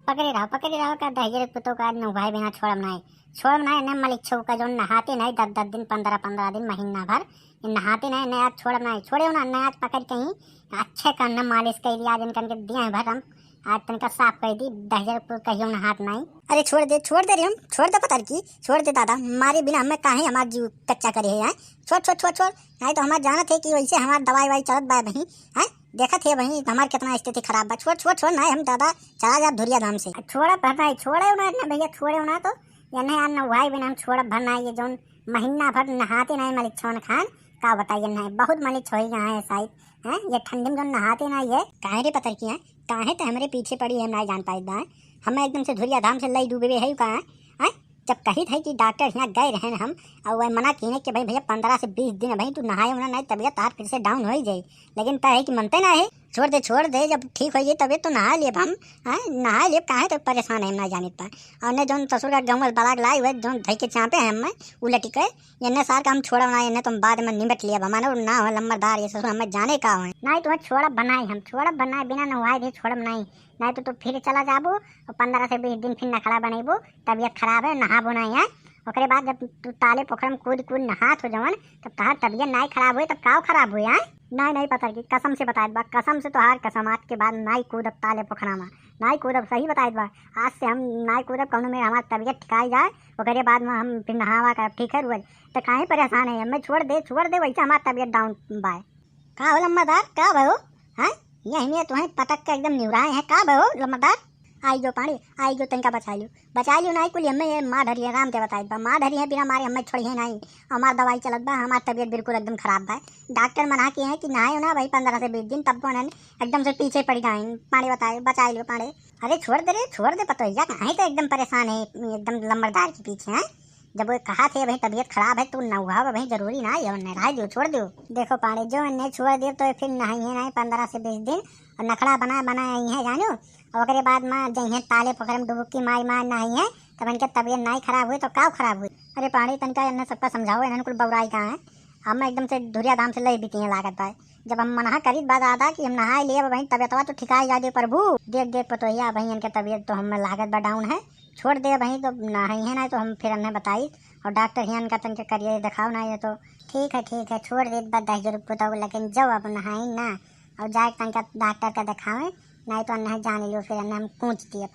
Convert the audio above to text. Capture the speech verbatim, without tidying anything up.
पकड़े रहो, पकड़े रहो, का दहिजरे पुतोह का आज नहवाए बिना छोड़ब नाई, छोड़ब नाई। एन्ने मलिच्छो का जौन नहाते नाई दस दस दिन, पन्द्रह पन्द्रह दिन, महीना भर, ये नहाते नाई, एन्ने आज छोड़ब नाई, छोड़े हो ना, एन्ने आज पकड़ के ही अच्छे का न मालिश कर दिया, आज इनकन के दिया है भर हम, आज तनका साफ कर दी, दहिजरे पुतोह कहियो नहात नाई। अरे छोड़ दे, छोड़ दे रे, हम छोड़ दे पतरकी, छोड़ दे दादा, मारे बिना हमें काहे हमार जीव कच्चा करे है, हैं? छोड़, छोड़, छोड़, छोड़, नाई तो हमार जानत है कि वैसे हमार दवाई वाई चलत बा बही, हैं? देखत है बही हमार कितना स्थिति खराब बा। छोड़, छोड़, छोड़, नाई हम दादा चला जाब धुरिया धाम से। छोड़ब भर नाई, छोड़े ना, ना भैया, छोड़े ना तो, ये नहीं यार, नहवाए बिना हम छोड़ब भर नाई। ये जौन महीना भर नहाते नाई मलिच्छवन खान, का बताइए, नहीं बहुत मलिच्छ होई गए हैं शायद, हैं? ये ठंडी में जौन नहाते नाई है। काहे रे पतरकी, हैं? काहे ते हमरे पीछे पड़ी है, हम नाई जान पाइत बा, हैं? हमें एकदम से धुरिया धाम से लई डूबे है का, हैं? जब कहित है कि डॉक्टर यहाँ गए रहन हम, और वह मना किए कि भाई भैया पन्द्रह से बीस दिन भाई तू नहाए होना, नहीं तबियत तार फिर से डाउन हो ही जाई, लेकिन तय है कि मनते ना है। छोड़ दे, छोड़ दे, जब ठीक हो जाई तबियत तो नहा लेब हम, हैं, नहा लेब, काहे तो परेशान है हम ना जानित बा। और ने जौन ससुर का गंवल बलाक लाई हुए जौन धई के चापे हैं हमें उलटी के, एन्ने सार का हम छोड़ब ना, एन्ने तुम बाद में निबट लेब, हमारे ना हो लम्बरदार, ये ससुर हमें जाने का हो। नहीं तुम्हें छोड़ब बनाई, हम छोड़ब बनाई, बिना नहवाए दे छोड़ब नहीं। नहीं तो तू फिर चला जाबू और पन्द्रह से बीस दिन फिर नखड़ा बनेबू, तबियत खराब है, नहाबू नहीं है। ओकरे बाद जब तू ताले पोखर में कूद कूद नहात हो जवन, तब तहार तबियत नाई खराब हुई, तब काव खराब हुई, हैं? नाई, नाई पतरकी, कसम से बताइत बा, कसम से तोहार कसम, आज के बाद नाई कूदब ताले पोखरा में, नाई कूदब, सही बताइत बा। आज से हम नाई कूदब, कौनो में हमार तबियत ठिकाई जाए, ओकरे बाद में हम फिर नहावा करब, ठीक है रुअल? तो काहे परेशान है, हमें छोड़ दे, छोड़ दे, वैसे हमार तबियत डाउन बा। का हो लम्बादार, का भयो? हैं? यही में तुम्हें पटक के एकदम निहुराए हैं, का भयो लम्बादार? आई जो पांड़े, आई जो तनिका बचा लियो, बचा लियो ना, कुल हमें ये माँ धरी है, राम के बताई बा, माँ धरी है, बिना मारे हमें छोड़ी है नहीं। हमार दवाई चलत बा, हमार तबियत बिल्कुल एकदम खराब बा। डॉक्टर मना किए हैं कि नहाए ना भाई पन्द्रह से बीस दिन, तब वो एकदम से पीछे पड़ गए। पांड़े बताए, बचा लियो पांड़े। अरे छोड़ दे रे, छोड़ दे पतोहिया, काहे तो एकदम परेशान है, एकदम लम्बरदार के पीछे हैं। जब वो कहा थे भाई तबियत खराब है तो नहवावा भाई जरूरी ना है, नहवाए दियो, छोड़ दियो। देखो पांड़े, जो इन्हें छोड़ दियो तो फिर नहाई है ना पन्द्रह से बीस दिन, और नखड़ा बना बना आई है जानो। और ओकरे बाद माँ जइहे ताले पोखर में डुबकी मारी मार नहाई है, तब इनके तबियत नाई खराब हुई तो का खराब हुई? अरे पांड़े, तनिका इन्हें सबका समझाओ, इन्हें कुल बौराई कहाँ है? हम एकदम से धुरिया धाम से लई बीती हैं लागत बा। जब हम मना करीत बा दादा कि हम नहाए लिए भाई, तबियतवा तो ठिकाई जा दे प्रभु। देख देख पतोहिया भाई, इनके तबियत तो हमें लागत बा डाउन है, छोड़ दे भाई, तो नहाई है ना तो हम फिर इन्हें बताई। और डॉक्टर हियान का तनके करिए दिखाओ ना, ये तो ठीक है, ठीक है, छोड़ देत बा दहिजरे पुतोह, लेकिन जब अब नहाई ना और जाए तनका डॉक्टर का दिखावे, नहीं तो नहीं जान लियो फिर हम कूच दिए।